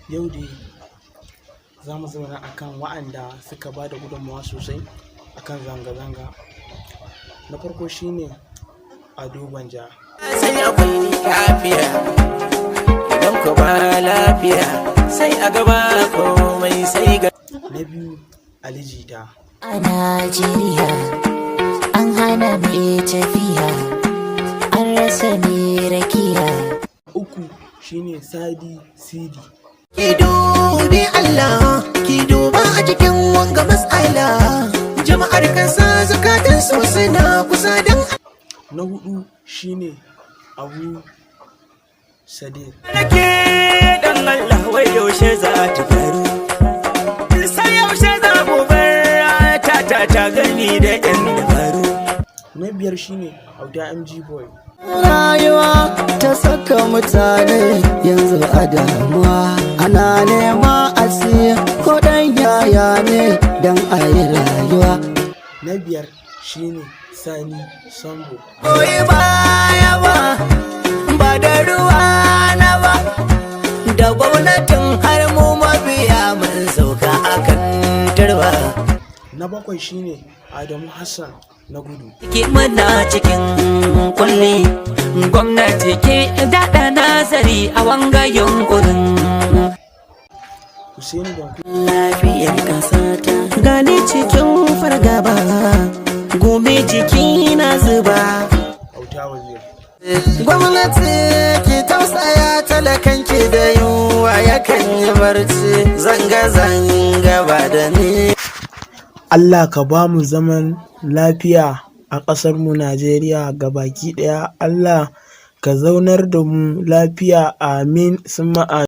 Yau dai za mu zauna akan wa'anda suka ba da gudunmawa sosai akan zanga-zanga. Na farko shine Ado Gwanja. Sai akwai lafiya, idan ku ba lafiya, sai a gaba komai sai ga Na biyu, Ali Jita. A Najeriya an hana mai tafiya, an rasa mai rakiya. Uku shine Sadi Sidi. Ki dubi Allah, ki duba a cikin wanga mas'ala, jama'ar kasa zukatan su suna kusa don Na hudu shine Abu Sadiq. Nake dan Allah, wai yaushe za ta faru? Sai yaushe za mu bar ta ta ta gani da yan dabaru? Na biyar shine Auta MG Boy. Rayuwa ta saka mutane yanzu a damuwa, ana nema a siya ko dan yaya ne don a yi rayuwa. Na biyar shine Sani Sambo. Goyi baya ba, ba da ruwa na ba, da gwamnatin har mu mabiya mun sauka akan turba. Na bakwai shine Adamu Hassan na Gudu. Ki muna cikin kulli, gwamnati ke daɗa nazari a wanga yunkurin. Hussaini Danku. Lafiyar ƙasata, gani cikin fargaba, gobe jiki na zuba. Auta Waziri. Gwamnati ki tausaya talakan ki, da yunwa yakan yi barci, zanga-zanga ba da ni. Allah ka ba mu zaman lafiya a ƙasarmu Najeriya gabaki ɗaya. Allah ka zaunar da mu lafiya. Amin summa amin.